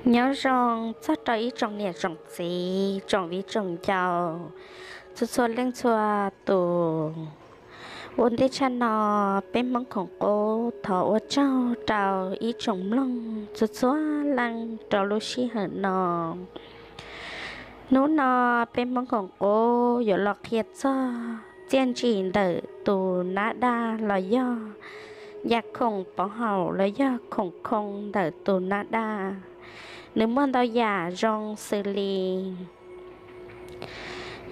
Nyob zoo txog rau ib tsoom niam tsoom txiv, tsoom viv tsoom ncaus, txhua txhua leej txhua tus. Ua ntej tshaj no, peb Hmoob Khoom Qub thov ua tsaug rau ib tsoom mloog txhua txhua leej rau lub sij hawm no. Hnub no peb Hmoob Khoom Qub yuav los qhia txog txiaj ntsim ntawm tus nab daj los yog yam khoom pov haum los yog khoom khoo ntawm tus nab daj. Nws muaj ntau yam zoo xws li,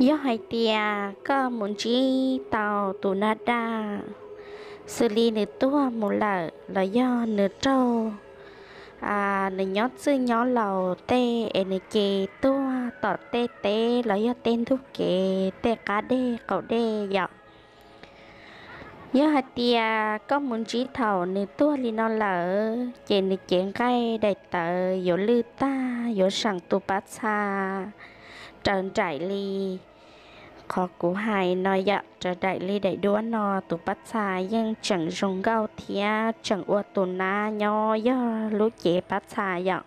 yog hais tias koj mus ntsib tau tus nab daj, xws li nws tuag mus lawm los yog nws raug, nws nyob txwj nyob laus tej es nws ces tuag tom tej teb los yog tej ntug kev tej qab dej qaum dej yom. Yog hais tias koj mus ntsib thaum nws tuag li no lawm ces nws cev nqaij daim tawv yuav lwj tag, yuav seem tus pab txha raws nraim li qhov kuv hais no yom, raws nraim li daim duab no tus pab txha yeej tseem zoo nkauj thiab tseem ua tus nab nyob yog lub cev pab txha yom.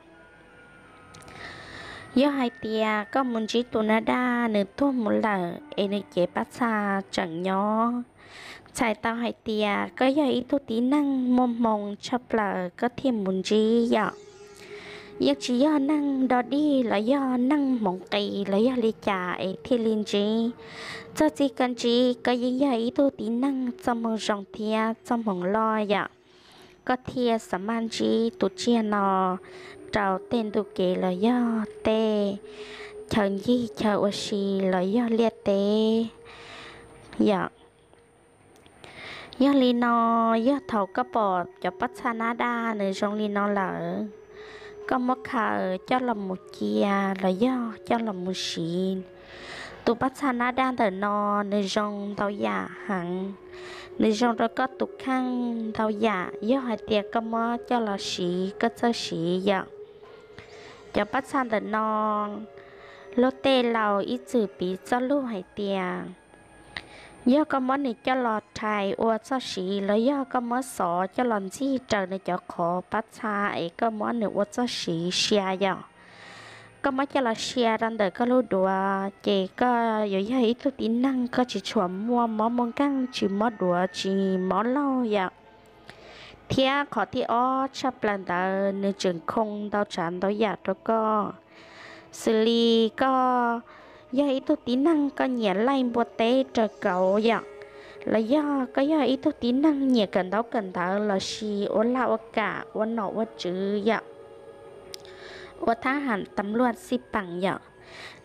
Yog hais tias koj mus ntsib tus nab daj nws tuag mus lawm es nws cev pab txha tseem nyob, txhais tau hais tias koj yog ib tug tib neeg muaj hmoo tshaj plaws koj thiaj mus ntsib yom. Yeej tsis yog neeg dog dig los yog neeg hmoov qis los yog li cas es thiaj li ntsib. Txog txij koj ntsib koj yeej yog ib tug tib neeg txoj hmoo zoo thiab txoj hmoo loj yom. Koj thiaj xav maj ntsib tus tsiaj no rau tej ntu kev los yog tej chaw ncig chaw ua si los yog liaj teb yom. Yog li no, yog thaum koj pom cov pab txha nab daj nws zoo li no lawm, koj muab khaws coj los mus cia los yog coj los mus siv. Tus pab txha nab daj ntawm no nws zoo ntau yam heev, nws zoo rau koj tus kheej ntau yam. Yog hais tias koj muab coj los siv koj txawj siv yom. Cov pab txha ntawm no luag tej laus ib txwm piv txoj lus hais tias yog koj muab nws coj los rhais ua txoj siv los yog koj muab xov coj los ntxig raws nws cov qhov pab txha es koj muab nws ua txoj siv sia yom. Koj muab coj los sia rau ntawm koj lub duav ces koj yuav yog ib tug tib neeg koj tsis tshua muaj mob muaj nkeeg, tsis mob duav tsis mob laug yom. Thiab qhov thib ob tshaj plaws ntawd nws tseem khoo ntau tsav ntau yam rau koj, xws li koj yog ib tug tib neeg koj nyiam laij npua teb raws kauv yom, los yog koj yog ib tug tib neeg nyiam kawm ntaub kawm ntawv los sis ua laj ua kam ua nom ua tswv yom, ua thab ham tam luaj xij peem yom,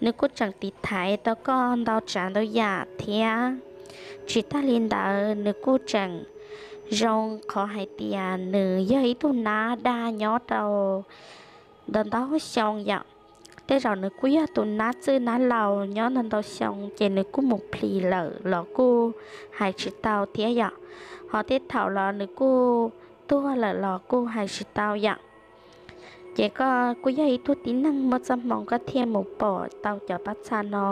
nws kuj tseem tiv thaiv tau koj ntau tsav ntau yam thiab. Tsis tag li ntawd nws kuj tseem zoo qhov hais tias nws yog ib tug nab daj nyob rau ntau ntau xyoo yom. Tej zaum nws kuj yog tus nab txwj nab laus nyob ntau ntau xyoo ces nws kuj mus plis lawm los kuj hais tsis tau thiab yom. Ho tej thaum los nws kuj tuag lawm los kuj hais tsis tau yom. Ces koj kuj yog ib tug tib neeg muaj txoj hmoo koj thiaj mus pom tau cov pab txha no.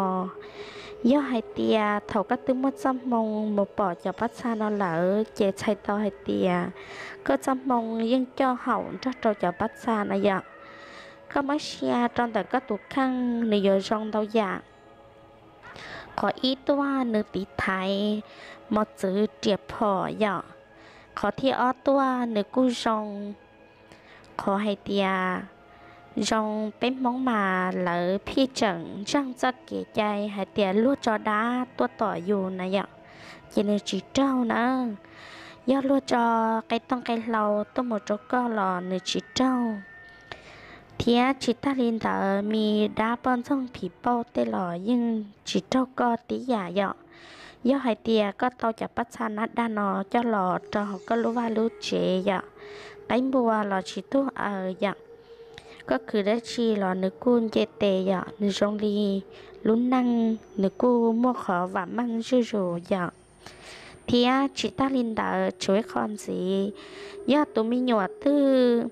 Yog hais tias thaum koj twb muaj txoj hmoo mus pom cov pab txha no lawm ces txhais tau hais tias koj txoj hmoo yeej coj haum nrog rau cov pab txha no yom. Koj muab sia rau ntawm koj tus kheej nws yuav zoo ntau yam. Qhov ib tuaj nws tiv thaiv mos txwv riam phom yom. Qhov thib ob tuaj nws kuj zoo qhov hais tias zoo peb Hmoob mas lawv pheej tseem ntseeg txoj kev cai hais tias luag tso dab tuaj tom yus na yom, ces nws tsis raug na. Yog luag tso qe tooj qe hlau tuaj mus rau koj los nws tsis raug. Thiab tsis tag li ntawd, me dab poj ntxoog phim pauj tej los yeej tsis raug koj tib yam yom. Yog hais tias koj tau cov pab txha nab daj no coj los rau hauv koj lub vaj lub tsev yom, qaib npua los tsis tuag aws yom. Koj khwv dab tsi los nws kuj nce tes yom, nws zoo li lub neej, nws kuj muaj qhov vam meej zuj zus yom. Thiab tsis tag li ntawd, tshuav ib qho ntxiv, yog tus me nyuam twg,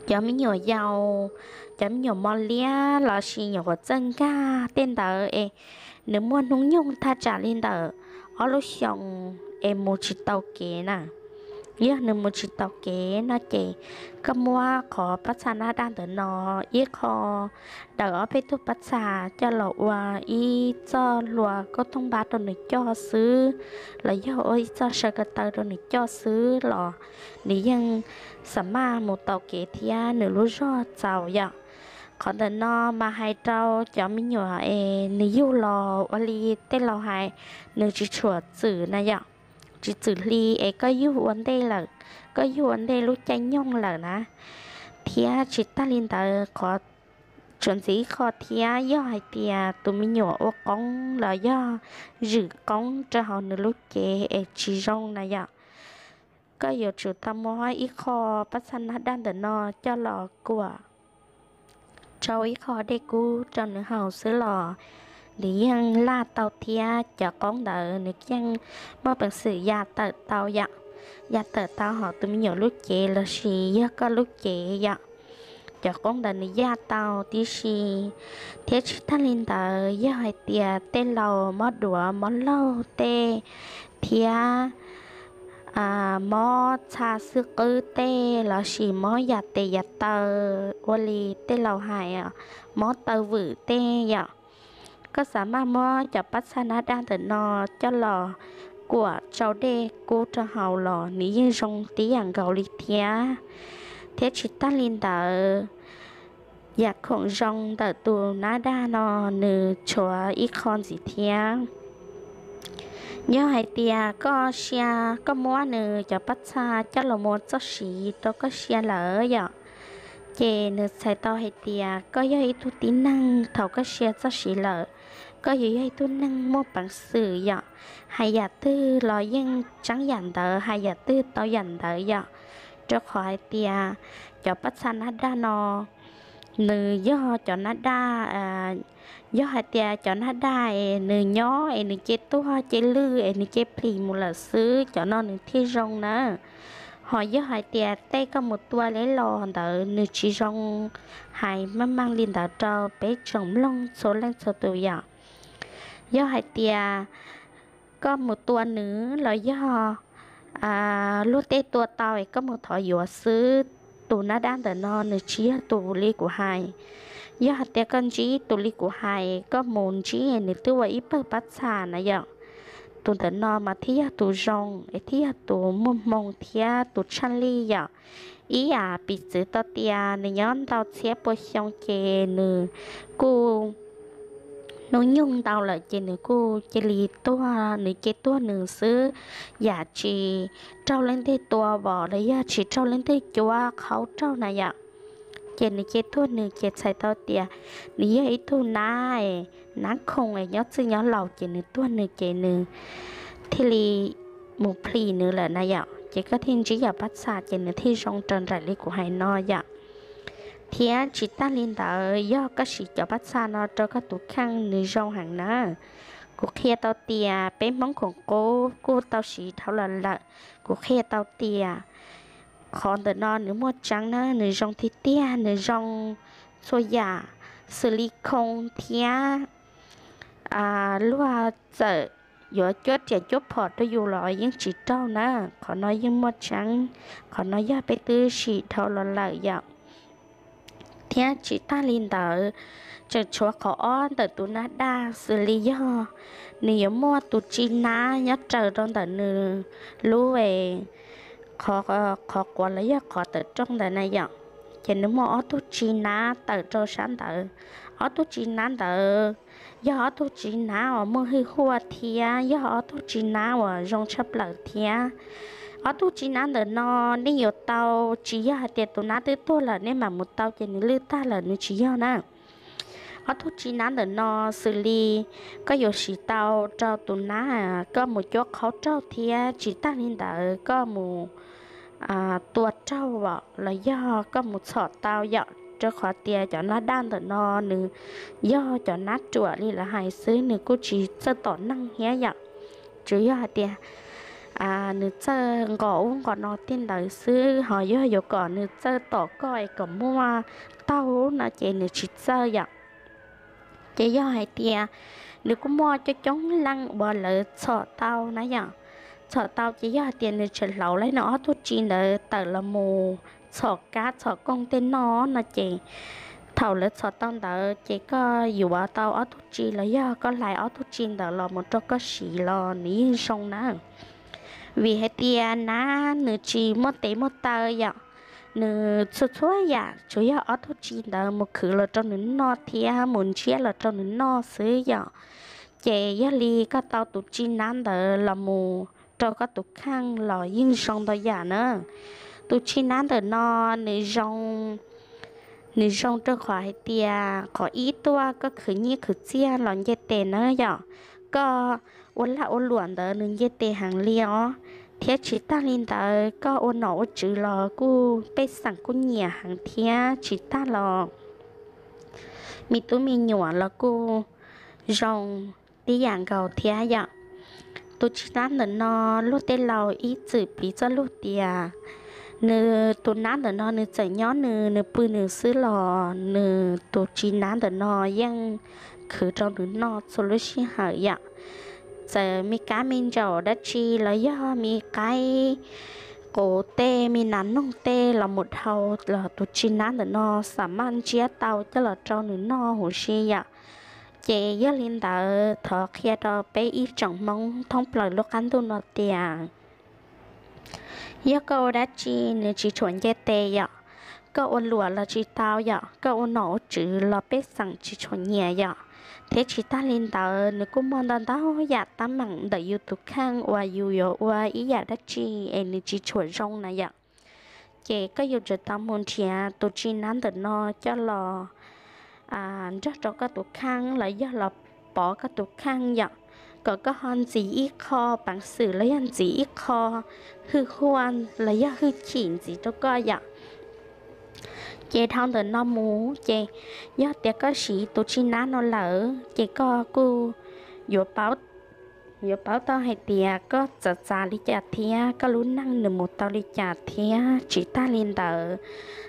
cov me nyuam yaus, cov me nyuam mos liab los sis nyuam qhuav txawj nkag tej ntawd es nws muaj hnub nyoog thaj tsam li ntawm ob lub xyoos es mus tsis tau kev na, Yog nws mus tsis taus kev no ces koj muab qhov pab txha nab daj ntawm no ib qho daws ob peb tug pab txha coj los ua ib txoj hlua kauj toog npab rau nws coj xwb, los yog ua ib txoj saw ko taw rau nws coj xwb los nws yeej xa maj mus taus kev thiab nws lub zog txaus yom. Qhov ntawm no mas hais rau cov me nyuam es nws yug los ua li tej laus hais, nws tsis tshua txwm na yom, tsis txwm hli es koj yug ua ntej lawm, koj yug ua ntej lub caij nyoog lawm na. Thiab tsis tag li ntawd qhov tsuas ntxiv ib qho thiab, yog hais tias tus me nyuam ua qoob los yog zwm qoob rau hauv nws lub cev es tsis zoo na yom, koj yuav tsum tau muab ib qho pab txha nab daj ntawm no coj los kuam rau ib qho dej kub rau nws haus xwb los nws yeej laj tau thiab cov qoob ntawd nws yeej muaj peev xwm ya tawm tau yom, ya tawm tau hauv tus me nyuam lub cev lossis yog koj lub cev yom. Cov qoob ntawd nws ya tau tib si. Thiab tsis tag li ntawd yog hais tias tej laus mob duav mob laug tej thiab mob txha xwb qwb tej lossis mob yam tes yam taw ua li tej laus hais mob taw vwm tej yom, koj xa maj muab cov pab txha nab daj ntawm no coj los kuam tsau dej kub rau haus los nws yeej zoo tib yam nkaus li thiab. Thiab tsis tag li ntawd, yam khoom zoo ntawm tus nab daj no nws tshuav ib qho ntxiv thiab. Yog hais tias koj sia, koj muab nws cov pab txha coj los mus txoj siv rau koj sia lawm yom, ces nws txhais tau hais tias koj yog ib tug tib neeg thaum koj sia txoj siv lawm, koj yuav yog ib tug neeg muaj peev xwm yom, hais yam twg los yeej tseeb yam ntawd, hais yam twg tau yam ntawd yom. Rau qhov hais tias cov pab txha nab daj no nws yog cov nab daj, yog hais tias cov nab daj es nws nyob es nws cia tuag cia lwj es nws cia plis mus lawm xwb cov no nws thiaj zoo na. Ho yog hais tias tej koj mus tua li los ntawd nws tsis zoo, hais meej meej li ntawd rau peb tsoom mloog txhua leej txhua tus yom. Yog hais tias koj mus tua nws los yog luag tej tua tau es koj mus thov yuav xwb, tus nab daj ntawm no nws tsis yog tus li kuv hais. Yog hais tias koj ntsib tus li kuv hais, koj mus ntsib nws twb ua ib pawg pab txha na yom. Tus ntawm no mas thiaj yog tus zoo es thiaj yog tus muaj hmoo thiab tus tshaj lij yom. Ib yam piv txwv tau tias nws nyob ntau txhiab pua xyoo ces nws kuj hnub nyoog ntau lawm ces nws kuj cia li tuag, nws cia tuag nws xwb, yam tsis raug leej twg tua vom los yog tsis raug leej twg cuab qhaub raug na yom. Ces nws cia tuag nws ces txhais tau tias nws yog ib tug nab, nab khoom es nyob txwj nyob laus ces nws tuag nws ces nws thiaj li mus plis nws lawm na yom. Ces koj thiaj ntsib yog pab txha ces nws thiaj zoo raws nraim li kuv hais no yom. Thiab tsis tag li ntawd yog koj siv cov pab txha no rau koj tus kheej nws zoo heev na. Kuv qhia tau tias peb Hmoob khoom qub kuj tau siv dhau los lawm. Kuv qhia tau tias qhov ntawm no nws muaj tseeb na, nws zoo tiag tiag, nws zoo txhua yam, xws li khoo thiab luag txawm yuav cuab riam cuab phom rau yus los yeej tsis raug na. Qhov no yeej muaj tseeb, qhov no yog peb twb sim dhau los lawm yom. Thiab tsis tag li ntawd, tseem tshuav qhov ob ntawm tus nab daj xws li yog nws yuav muaj tus tsi nab nyob raws rau ntawm nws lub qhov quav los yog qhov tawm rooj ntawd na yom. Ces nws muaj ob tug tsi nab tawm rau sab ntawd. Ob tug tsi nab ntawd yog ob tug tsi nab uas muaj hwj huaj thiab yog ob tug tsi nab uas zoo tshaj plaws thiab. Ob tug tsi nab ntawm no nej yuav tau, tsis yog hais tias tus nab twb tuag lawm nej mam mus tau ces nws lwj tag lawm, nws tsis yog na. Ob tug tsi nab ntawm no xws li koj yuav siv tau rau tus nab koj mus cuab qhaub raug thiab tsis tag li ntawd koj mus tua raug los yog koj mus txhom tau yom, rau qhov tias cov nab daj ntawm no nws yog cov nab ruam li lawv hais xwb, nws kuj tsis txawj tom neeg thiab yom. Tsuas yog hais tias nws txawj nqos ub nqos no tej ntawd xwb, ho yog yuav kom nws txawj tom koj es kom muaj taug no ces nws tsis txawj yom. Ces yog hais tias nws kuj muaj coob coob leej uas lawv txhom tau na yom. txhom tau ces yog hais tias nws tseem hlauv li nws ob tug tsi ntawd tawm los mus txhom kab txhom kooj tej noj no ces thaum lawv txhom tau ntawd ces koj yuav tau ob tug tsi los yog koj hlais ob tug tsi ntawd los mus rau koj siv los nws yeej zoo na. Vim hais tias nab nws tsis muaj tes muaj taw yom, nws txhua txhua yam tsuas yog ob tug tsi ntawd mus khwv los rau nws noj thiab mus ntsiab los rau nws noj xwb yom. Ces yog li koj tau tus tsi nab ntawd los mus rau koj tus kheej los yeej zoo ntau yam na. Tus tsi nab ntawm no nws zoo nws zoo rau qhov hais tias qhov ib tuaj koj khwv nyiaj khwv txiaj los nce tes na yom, koj ua laj ua luam ntawd nws nce tes heev li os. Thiab tsis tag li ntawd koj ua nom ua tswv los kuj pej xeem kuj nyiam heev thiab tsis tag los me tub me nyuam los kuj zoo tib yam nkaus thiab yom. Tus tsi nab ntawm no luag tej laus ib txwm piv txoj lus tias nws tus nab ntawm no nws txawm nyob nws nws pw nws xwb los nws tus tsi nab ntawm no yeej khwv rau nws noj txhua lub sij hawm yom. Txawm me kab me ntsaum dab tsi los yog me qaib qus tej me nas noog tej los mus dhau los tus tsi nab ntawm no xam maj ntsiab tau coj los rau nws noj huv si yom. Ces yog li ntawd thov qhia rau peb ib tsoom Hmoob thoob plaws lub qab ntuj no tias yog koj ua dab tsi nws tsis tshua nce tes yom, koj ua luam los tsis tau yom, koj ua nom ua tswv los pej xeem tsis tshua nyiam yom. Thiab tsis tag li ntawd nws kuj muaj ntau ntau yam tab meeg ntawm yus tus kheej uas yus yuav ua ib yam dab tsi es nws tsis tshua zoo na yom. Ces koj yuav tsum tau mus nrhiav tus tsi nab ntawm no coj los nrog rau koj tus kheej los yog los pov koj tus kheej yom, kom koj ho ntxiv ib qho peev xwm los yog ntxiv ib qho hwj huaj los yog hwj chim ntxiv rau koj yom. Ces dhau ntawm no mus ces yog tias koj siv tus tsi nab no lawm ces koj kuj yuav paub yuav paub tau hais tias koj txav txav li cas thiab koj lub neej nws mus tau li cas thiab tsis tag li ntawd,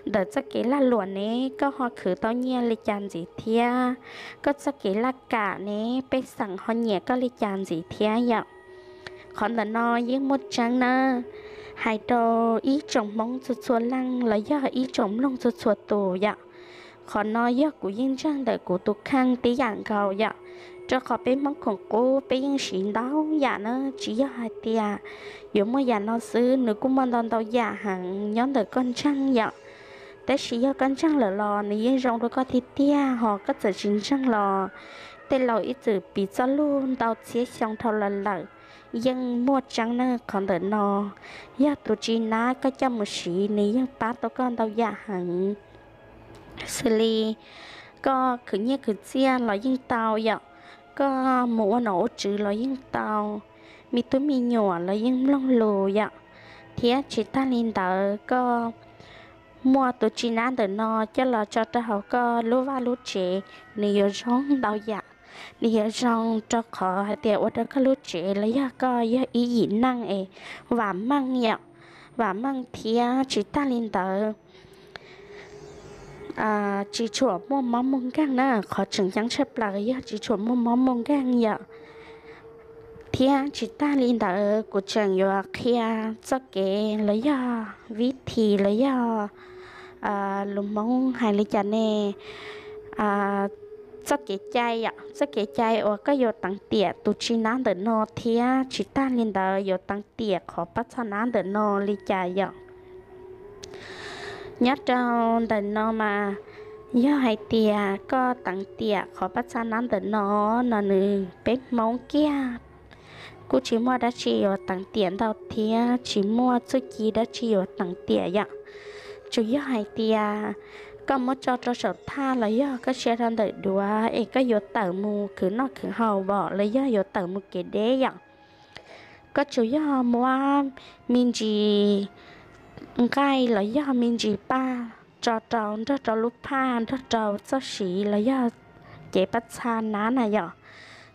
ntawm txoj kev lag luam ne koj ho khwv tau nyiaj li cas ntxiv thiab koj txoj kev laj kam ne pej xeem ho nyiam koj li cas ntxiv thiab yom. Qhov ntawm no yeej muaj tseeb nawb, hais rau ib tsoom Hmoob txhua txhua leej los yog ib tsoom mloog txhua txhua tus yom. Qhov no yog kuv yeej ntseeg ntawm kuv tus kheej tib yam nkaus yom, rau qhov peb Hmoob khoom qub peb yeej siv ntau yam na, tsis yog hais tias yuav muaj yam no xwb, nws kuj muaj ntau ntau yam heev nyob ntawm koj ntseeg yom. Tab sis yog koj ntseeg lawm los nws yeej zoo rau koj tiag tiag, ho koj txawm tsis ntseeg los tej laus ib txwm piv txoj lus ntau txhiab xyoo dhau los lawm, yeej muaj tseeb na. Qhov ntawm no yog tus tsi nab koj coj mus siv nws yeej pab tau koj ntau yam heev, xws li koj khwv nyiaj khwv txiaj los yeej tau yom, koj mus ua nom ua tswv los yeej tau, me tub me nyuam los yeej mloog lus yom, thiab tsis tag li ntawd koj muaj tus tsi nab ntawm no coj los tso rau hauv koj lub vaj lub tsev, nws yuav zoo ntau yam. Nws yuav zoo rau qhov hais tias ua rau koj lub tsev los yog koj yog ib yim neej es vam meej yom, vam meej thiab tsis tag li ntawd tsis tshua muaj mob muaj nkeeg na. Qhov tseem ceeb tshaj plaws yog tsis tshua muaj mob muaj nkeeg yom. Thiab tsis tag li ntawd kuv tseem yuav qhia txoj kev los yog vib thim los yog lus Hmoob hais li cas ne, txoj kev cai yom, txoj kev cai uas koj yuav teev tiam tus tsi nab ntawm no thiab tsis tag li ntawd yuav teev tiam qhov pab txha nab ntawm no li cas yom. Nyob rau ntawm no mas yog hais tias koj teev tiam qhov pab txha nab ntawm no, no nws peb Hmoob kiag kuj tsis muaj dab tsi yuav teev tiam ntau thiab tsis muaj txuj ci dab tsi yuav teev tiam yom. Tsuas yog hais tias koj muab tso rau saum thaj los yog koj sia rau ntawm duav es koj yuav tawm mus khwv noj khwv haus vom los yog yuav tawm mus kev deb yom, koj tsuas yog muab me ntsis nqaij los yog me ntsis paj tso rau nrog rau lub phaj nrog rau txoj siv los yog cev pab txha nab na yom,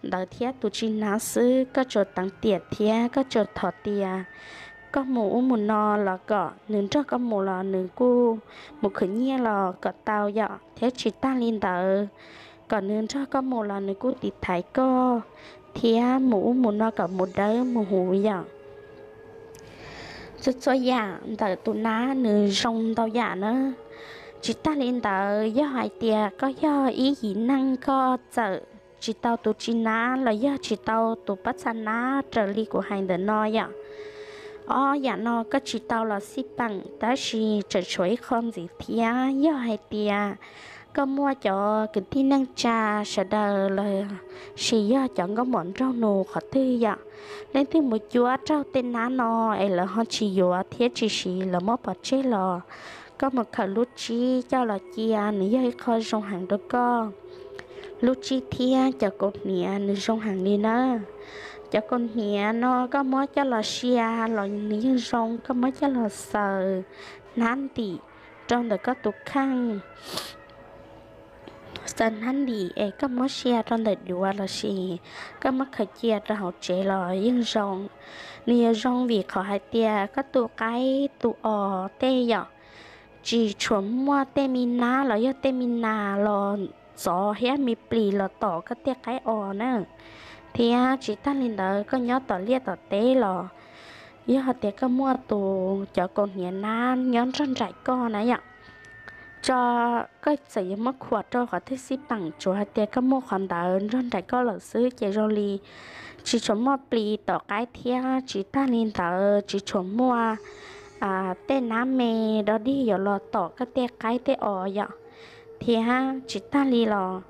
ntawd thiab tus tsi nab xwb. Koj tsuas teev tiam thiab koj tsuas thov tias koj mus ub mus no los kom nws nrog koj mus los nws kuj mus khwv nyiaj los kom tau yom, thiab tsis tag li ntawd kom nws nrog koj mus los nws kuj tiv thaiv koj thiab mus ub mus no kom mus dawb mus huv yom. txhua txhua yam ntawm tus nab nws zoo ntau yam na. Tsis tag li ntawd, yog hais tias koj yog ib yim neeg koj txawm tsis tau tus txiv nab los yog tsis tau tus pob txha nab raws li kuv hais ntawm no yom, ob yam no koj tsis tau los xij peem, tab sis tseem tshuav ib qho ntxiv thiab. Yog hais tias koj muaj cov kwv tij neej tsa sawv daws los sis yog cov nkauj muam nraug nus qhov twg yom, leej twg mus cuab raug tej nab no es lawv ho tsis yuav thiab tsis siv, lawv muab pov tseg los, koj mus khaws lub tsib coj los cia, nws yog ib qho zoo heev rau koj. Lub tsib thiab cov kaus hniav nws zoo heev li na. Cov kaus hniav no koj muab coj los sia los nws yeej zoo, koj muab coj los xaws hnab ntim rau ntawm koj tus kheej, xaws hnab ntim es koj muab sia rau ntawm duav los sis koj muab khaws cia rau hauv tsev los yeej zoo. Nws yuav zoo vim qhov hais tias koj tus qaib tus os tej yom, tsis tshua muaj tej me nab los yog tej me nas los txov thiab me plis los tom koj tej qaib os na. Thiab tsis tag li ntawd, koj nyob tom liaj tom teb los yog hais tias koj muaj tus cov kaus hniav nab nyob nrog nraim koj na yom, tso koj txawm yuav muab khuam rau qhov twg xij peem, tsuav hais tias koj muaj qhov ntawd nrog nraim koj lawm xwb ces zoo li tsis tshua muaj plis tom qaib thiab tsis tag li ntawd tsis tshua muaj tej nab me dog dig yuav los tom koj tej qaib tej os yom. Thiab tsis tag li los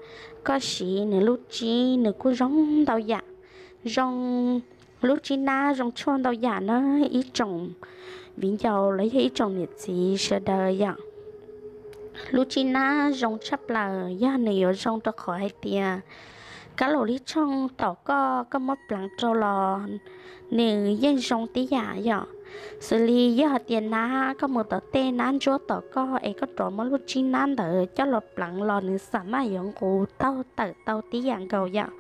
koj siv nws lub tsib nws kuj zoo ntau yam, zoo, lub tsib nab zoo tshuaj ntau yam na ib tsoom viv ncaus los yog ib tsoom niam txiv sawv daws yom. Lub tsib nab zoo tshaj plaws yog nws yuav zoo rau qhov hais tias kab laum lij tshooj tom koj, koj muab pleev rau los nws yeej zoo tib yam yom. Xws li yog hais tias nab, koj mus tom tej nab ntsuab tom koj es koj rov muab lub tsib nab ntawd coj los pleev los nws xam maj yuav nqus taug tawm tau tib yam nkaus yom.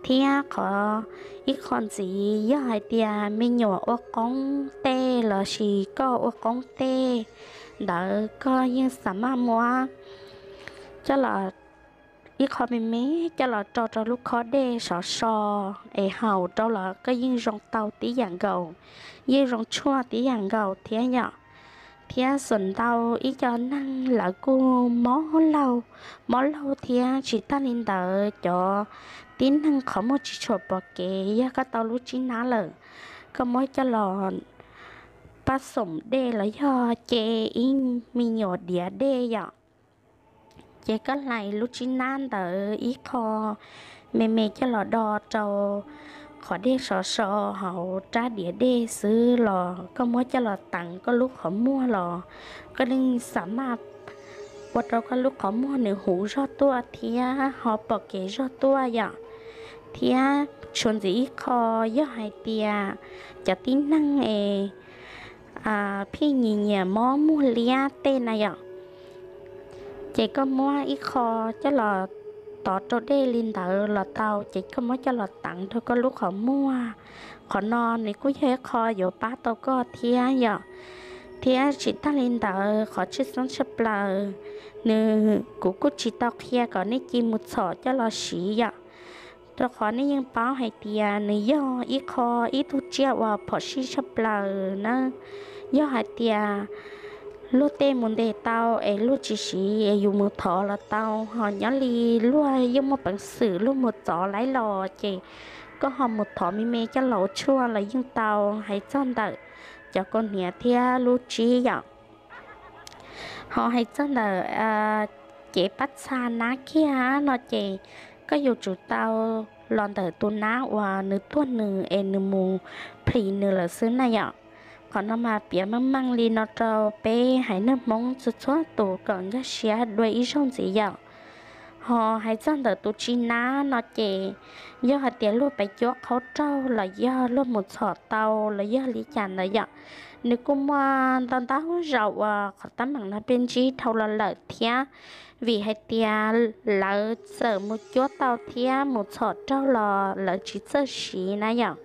Thiab qhov, ib qho ntxiv yog hais tias me nyuam ua qoob tej los sis koj ua qoob tej ntawd koj yeej xam maj muab coj los, ib qho me me coj los rau rau lub khob dej sov so es haus rau los koj yeej zoo tau tib yam nkaus, yeej zoo tshuaj tib yam nkaus thiab yom. Thiab xum ntau ib co neeg lawv kuj mob laug, mob laug thiab tsis tag li ntawd cov tib neeg qhov muag tsis tshua pom kev, yog koj tau lub tsib nab lawm, koj muab coj los pab xoom dej los yog ce ib me nyuam diav dej yom. Ces koj hlais lub tsib nab ntawd ib qho me me coj los do rau qhov dej sov so hauv rab diav dej xwb los koj muab coj los teev koj lub qhov muag los koj yeej xam maj ua rau koj lub qhov muag nws huv zog tuaj thiab ho pom kev zog tuaj yom. Thiab tshuav ntxiv ib qho, yog hais tias cov tib neeg es pheej nyiam nyiam mob muag liab tej na yom, ces koj muab ib qho coj los tov rau dej li ntawd los tau, ces koj muab coj los teev rau koj lub qhov muag. Qhov no nws kuj yog ib qho yuav pab tau koj thiab yom. Thiab tsis tag li ntawd qhov tshwj xeeb tshaj plaws, nws, kuv kuj tsis tau qhia kom nej cia mus txhom coj los siv yom, rau qhov nej yeej paub hais tias nws yog ib qho, ib tug tsiaj uas phom sij tshaj plaws na. Yog hais tias luag tej mus ntes tau es luag tsis siv es yus mus thov los tau, ho nyob li luag yeej muaj peev xwm luag mus txov laib los ces koj ho mus thov me me coj los ua tshuaj los yeej tau. Hais txog ntawm cov kaus hniav thiab lub tsib yom. Ho hais txog ntawm cev pab txha nab kiag no ces koj yuav tsum tau los ntawm tus nab uas nws tuag nws es nws mus plhis nws lawm xwb na yom. Qhov no mas piav meej meej li no rau peb haiv neeg Hmoob txhua txhua tus kom nkag siab dua ib zaug ntxiv yom. Ho hais txog ntawm tus tsib nab no ces yog hais tias luag pem cuab qhov raug los yog luag mus txhom tau los yog li cas ntawd yom, nws kuj muaj ntau ntau zaus uas qhov teeb meem no peb ntsib dhau los lawm thiab. Vim hais tias lawv txawm mus cuab tau thiab mus txhom raug los lawv tsis txawj siv na yom.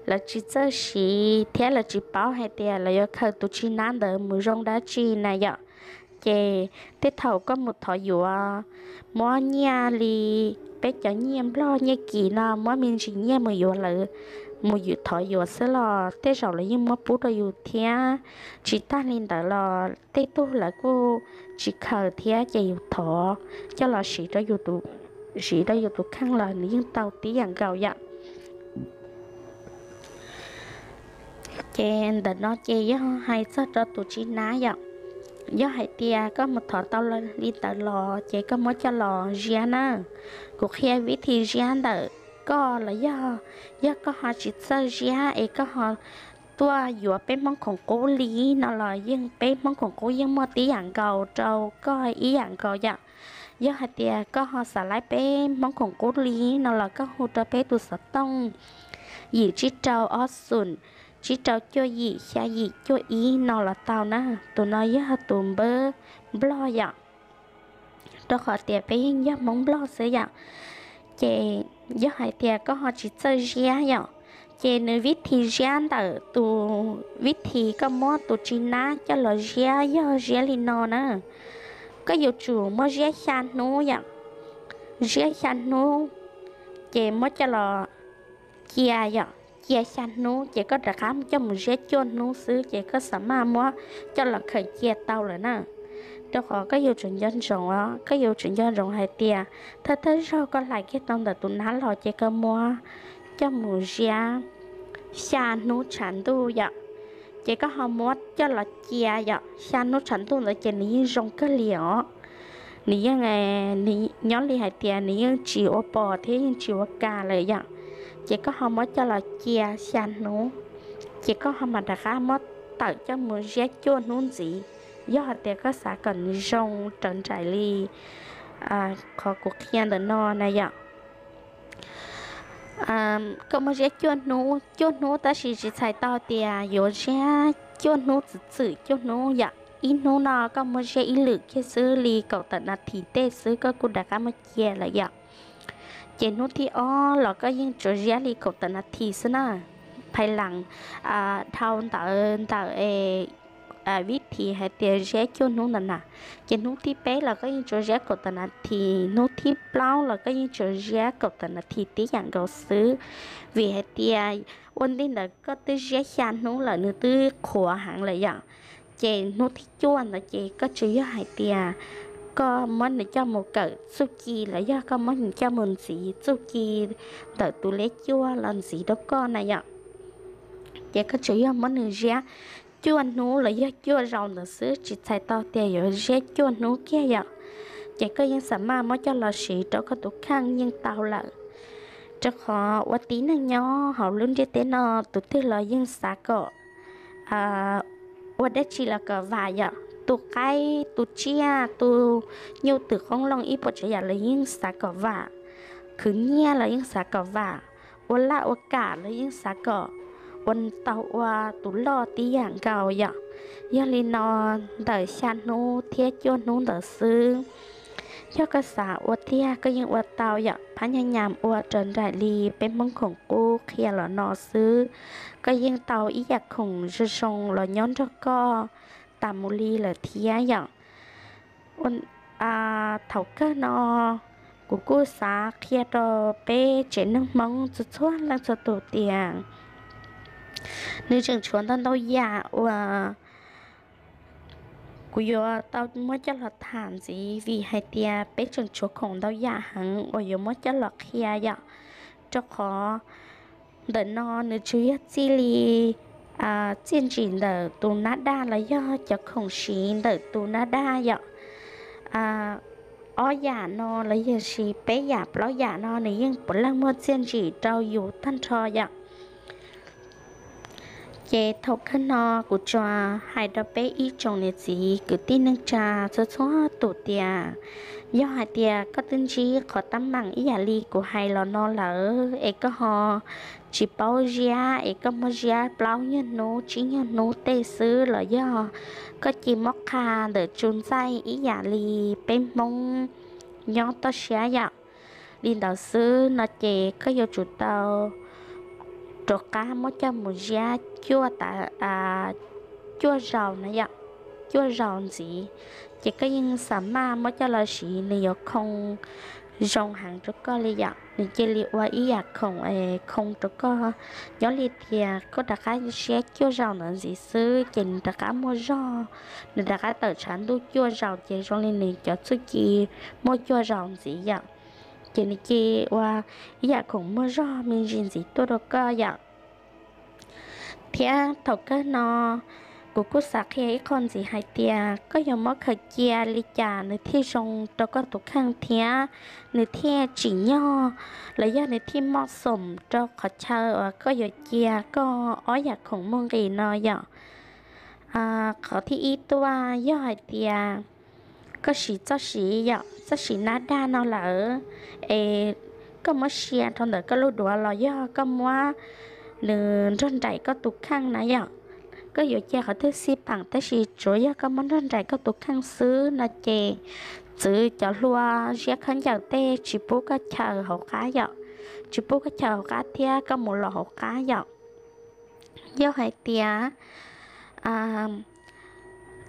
Lawv tsis txawj siv thiab lawv tsis paub hais tias lawv yuav khaws tus tsib nab ntawd mus zoo dab tsi na yom. Ces tej thaum koj mus thov yuav, muab nyiaj li peb cov nyiaj nplog nyiaj kis no muab me ntsis nyiaj mus yuav lawv mus ywm thov yuav xwb los tej zaum lawv yeej muab pub rau yus thiab. Tsis tag li ntawd los tej tug lawv kuj tsis khaws thiab ces yus thov coj los siv rau yus tus, siv rau yus tus kheej los nws yeej tau tib yam nkaus yom. Ces ntawm no ces yog hais txog rau tus tsis nab yom. Yog hais tias koj mus thov tau li ntawd los ces koj muab coj los ziab na. Kuv qhia vib thi ziab ntawm koj los yog, yog koj ho tsis txawj ziab es koj ho tuaj yuav peb Hmoob khoom qub li no los yeej peb Hmoob khoom qub yeej muaj tib yam nkaus rau koj ib yam nkaus yom. Yog hais tias koj ho xav laib peb Hmoob khoom qub li no los koj hu rau peb tus xov tooj yim tsib rau ob xoom tsib rau cuaj yim xya yim cuaj ib no los tau na. Tus no yog tus npawb Nplog yom, rau qhov tias peb yeej yog Hmoob Nplog xwb yom. Ces yog hais tias koj ho tsis txawj ziab yom, ces nws vib thi ziab ntawm tus, vib thi koj muab tus tsis nab coj los ziab yog ziab li no na. Koj yuav tsum muab ziab xya hnub yom, ziab xya hnub, ces muab coj los cia yom, cia xya hnub ces koj rov qab coj mus ziab cuaj hnub xwb ces koj xav maj muab coj los khaws cia tau lawm na. Rau qhov koj yuav tsum nco ntsoov os, koj yuav tsum nco ntsoov hais tias thawj thawj zaug koj hlais kiag tau ntawm tus nab los ces koj muab coj mus ziab xya hnub tshav ntuj yom, ces koj ho muab coj los cia yom, xya hnub tshav ntuj ntawd ces nws yeej zoo kawg li os. Nws yeej, nyob li hais tias nws yeej tsis ua pos thiab yeej tsis ua kas lawm yom. Ces koj ho muab coj los cia xya hnub, ces koj ho mam rov qab muab tawm coj mus ziab cuaj hnub ntxiv, yog hais tias koj xav kom nws zoo raws nraim li qhov kuv qhia ntawm no na yom. Koj muab ziab cuaj hnub, cuaj hnub tab sis tsis txhais tau tias yuav ziab cuaj hnub txwm txwm cuaj hnub yom. Ib hnub no koj muab ziab ib lwm kiag xwb li kaum tawm nas this tej xwb koj kuj rov qab muab cia lawm yom. Ces hnub thib ob los koj yeej tsuas ziab li kaum tawm nas this xwb na. Phais lees dhau ntawd ntawm vib thi hais tias ziab cuaj hnub ntawd na, ces hnub thib peb los koj yeej tsuas ziab kaum tawm nas this, hnub thib plaub los koj yeej tsuas ziab kaum tawm nas this tib yam nkaus xwb. Vim hais tias ua ntej ntawd koj twb ziab xya hnub lawm nws twb qhuav heev lawm yom. Ces hnub thib cuaj ntawd ces koj tsuas yog hais tias koj muab nws coj mus kawm txuj ci los yog koj muab nws coj mus ntxiv txuj ci ntawm tus liab cuaj los ntxiv rau koj na yom. Ces koj tsuas yog muab nws ziab cuaj hnub los yog cuaj zaus ntawd xwb, tsis txhais tau tias yuav ziab cuaj hnub kiag yom. Ces koj yeej xav maj muab coj los siv rau koj tus kheej yeej tau lawm. Rau qhov ua tib neeg nyob hauv lub ntiaj teb no tus twg los yeej xav kom ua dab tsi los kom vam yom. Tus qaib tus tsiaj tus nyuj twm qoob loo ib puas tsav yam los yeej xav kom vam, khwv nyiaj los yeej xav kom vam, ua laj ua kam los yeej xav kom ua tau ua tus loj tib yam nkaus yom. Yog li no ntawm xya hnub thiab cuaj hnub ntawd xwb, yog koj xav ua tiag koj yeej ua tau yom. Phab nyaj nyam ua raws nraim li peb Hmoob khoom qub qhia los no xwb, koj yeej tau ib yam khoom zoo zoo los nyob nrog koj tas mus li lawm thiab yom. Thaum kawg no kuv kuj xav qhia rau peb tsev neeg Hmoob txhua txhua leej txhua tus tias nws tseem tshuav ntau ntau yam uas kuv yuav tau muab coj los tham ntxiv vim hais tias peb tseem tshuav khoom ntau yam heev uas yuav muab coj los qhia yom. Rau qhov ntawm no nws tsuas yog txij li txiaj ntsim ntawm tus nab daj los yog cov khoom siv ntawm tus nab daj yom. Ob yam no los yog sis peb yam plaub yam no nws yeej puav leej muaj txiaj ntsim rau yus tag nrho yom. Ces thaum kawg no kuv tsuas hais rau peb ib tsoom niam txiv kwv tij neej tsa txhua txhua tus tias yog hais tias koj twb ntsib qhov teeb meem ib yam li kuv hais los no lawm es koj ho tsis paub ziab es koj muab ziab plaub nyuag hnub tsib nyuag hnub tej xwb los yog koj cia muab qha ntawm tsu ntxaij ib yam li peb Hmoob nyob toj siab yom. Li ntawd xwb no ces koj yuav tsum tau rov qab muab coj mus ziab cuaj zaus na yom, cuaj zaus ntxiv, ces koj yeej xav maj muab coj los siv nws yuav khoo zoo heev rau koj li yom. nws cia li ua ib yam khoom es khoo rau koj, nyob li tias koj rov qab siab cuaj zaus ntawd ntxiv xwb ces nws rov qab muaj zog, nws rov qab tawm tshav ntuj cuaj zaus ces zoo li nws cov txuj ci muaj cuaj zaus ntxiv yom. Ces nws cia li ua ib yam khoom muaj zog me ntsis ntxiv tuaj rau koj yom. Thiab thaum kawg no kuv kuj xav qhia ib qho ntxiv hais tias koj yuav muab khaws cia li cas nws thiaj zoo rau koj tus kheej thiab nws thiaj tsim nyog los yog nws thiaj moj xoom rau qhov chaw uas koj yuav cia koj ob yam khoom muaj nqis no yom. Qhov thib ib tuaj yog hais tias koj siv txoj siv yom, txoj siv nab daj no lawm es koj muab sia rau ntawm koj lub duav los yog koj muab nws nrog nraim koj tus kheej na yom. Koj yuav cia qhov twg xij peem tab sis tsuav yog koj muab nrog nraim koj tus kheej xwb no ces txwv cov hlua ziab khaub ncaws tej tsis pub koj chaws hauv qab yom, tsis pub koj chaws hauv qab thiab koj mus los hauv qab yom. Yog hais tias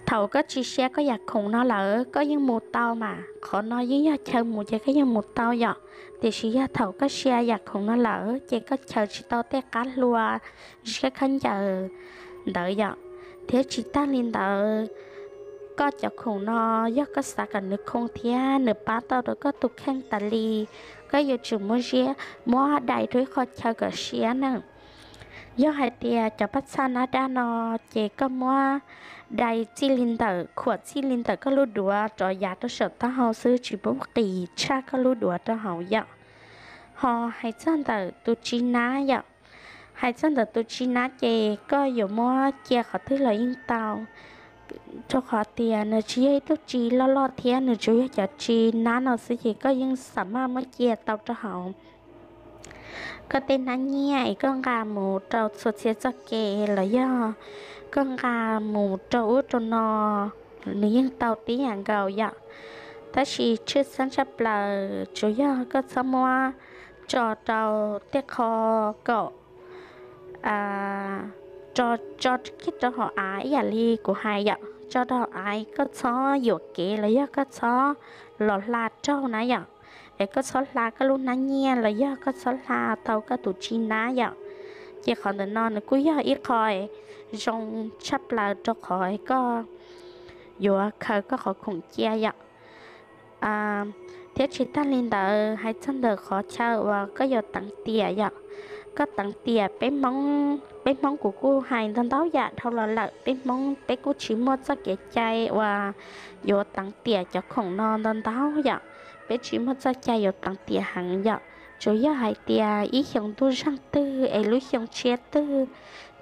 thaum koj tsis sia koj yam khoom no lawm koj yeej mus tau mas, qhov no yeej yog chaw mus ces koj yeej mus tau yom. Tiam sis yog thaum koj sia yam khoom no lawm ces koj chaws tsis tau tej qab hlua ziab khaub ncaws ntawd yom. Thiab tsis tag li ntawd, koj cov khoom no yog koj xav kom nws khoo thiab nws pab tau rau koj tus kheej tas li, koj yuav tsum muab ziab, muab dai rau ib qho chaw kom siab na. Yog hais tias cov paj txhab nab daj no ces koj muab dai txij li ntawm, khuam txij li ntawm koj lub duav rov yav rau saum taub hau xwb, tsis pub qis tshaj koj lub duav rau hauv yom. Ho hais txog ntawm tus tsis nab yom, hais txog ntawm tus tsis nab ces koj yuav muab cia qhov twg los yeej tau, rau qhov tias nws tsis yog ib tug tsis loj loj thiab nws tsuas yog cov tsis nab no xwb ces koj yeej xam maj muab cia tau rau hauv koj tej hnab nyiaj es koj nqa mus rau txhua txhia txoj kev los yog koj nqa mus rau ub rau no, nws yeej tau tib yam nkaus yom. Tab sis tshwj xeeb tshaj plaws tsuas yog koj txhob muab tso rau tej qho kom tso kiag rau hauv av ib yam li kuv hais yom, tso rau hauv av, koj txhob yuam kev los yog koj txhob los hla raug na yom, es koj txhob hla koj lub hnab nyiaj los yog koj txhob hla tau koj tus tsis nab yom. Ces qhov ntawm no nws kuj yog ib qho zoo tshaj plaws rau qhov koj yuav khaws koj qhov khoom cia yom. Thiab tsis tag li ntawd, hais txog ntawm qhov chaw uas koj yuav teev tiam yom, koj teev tiam peb Hmoob, peb Hmoob kuv kuj hais ntau ntau yam dhau los lawm, peb Hmoob peb kuj tsis muaj txoj kev cai uas yuav teev tiam cov khoom no ntau ntau yom. Peb tsis muaj txoj cai yuav teev tiam heev yom, tsuas yog hais tias ib xyoo ntuj zeeg twg es lub xyoo tshiab twg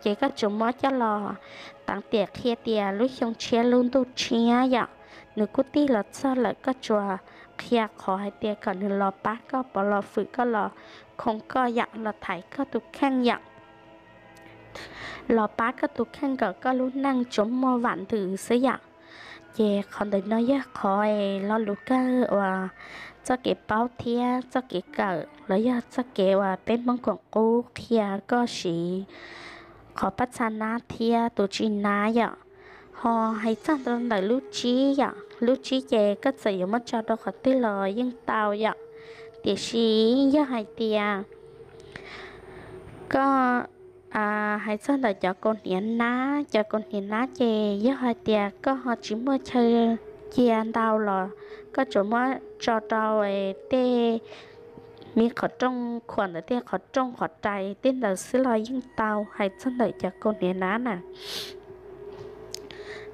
ces koj tsuas muab coj los teev tiam qhia tias lub xyoo tshiab lub ntuj tshiab yom. Nws kuj tig los txog lawm, koj tsuas qhia qhov hais tias kom nws los pab koj, pov los fwm koj, los khoo koj yom, los thaiv koj tus kheej yom, los pab koj tus kheej kom koj lub neej tsuas muaj vam ntws xwb yom. Ces qhov ntawm no yog qhov es lo lus kawg uas txoj kev paub thiab txoj kev kawm los yog txoj kev uas peb Hmoob koom qub qhia koj siv qhov paj txha nab thiab tus tsis nab yom. Ho hais txog ntawm lub tsib yom, lub tsib ces koj txawm yuav muab tso rau qhov twg los yeej tau yom. Tiam sis yog hais tias koj hais txog ntawm cov kaus hniav nab, cov kaus hniav nab ces yog hais tias koj ho tsis muaj chaw cia ntau los koj tsuas muab tso rau tej me qhov rooj, khuam ntawm tej qhov rooj qhov rais tej ntawd xwb los yeej tau. Hais txog ntawm cov kaus hniav nab na,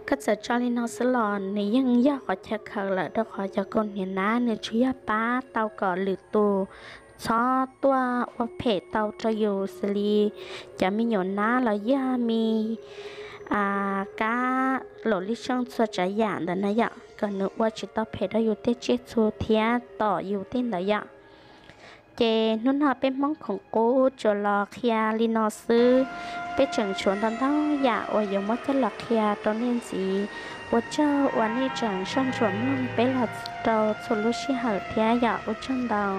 koj txawm tso li no xwb los nws yeej yog qhov chaw khaws lawm, rau qhov cov kaus hniav nab nws tsuas yog pab tau kom lwm tus txhob tuaj ua phem tau rau yus xws li cov me nyuam nab los yog me kab laum lij seej txhua tsav yam ntawd na yom, kom nws ua tsis tau phem rau yus tej tsiaj txhu thiab tom yus tej ntawd yom. Ces hnub no peb Hmoob khoom qub tsuas los qhia li no xwb, peb tseem tshuav ntau ntau yam uas yuav muab coj los qhia rau nej ntxiv. Ua tsaug uas nej tseem soj ntsuam mloog peb los rau txhua lub sij hawm thiab yom, ua tsaug ntau.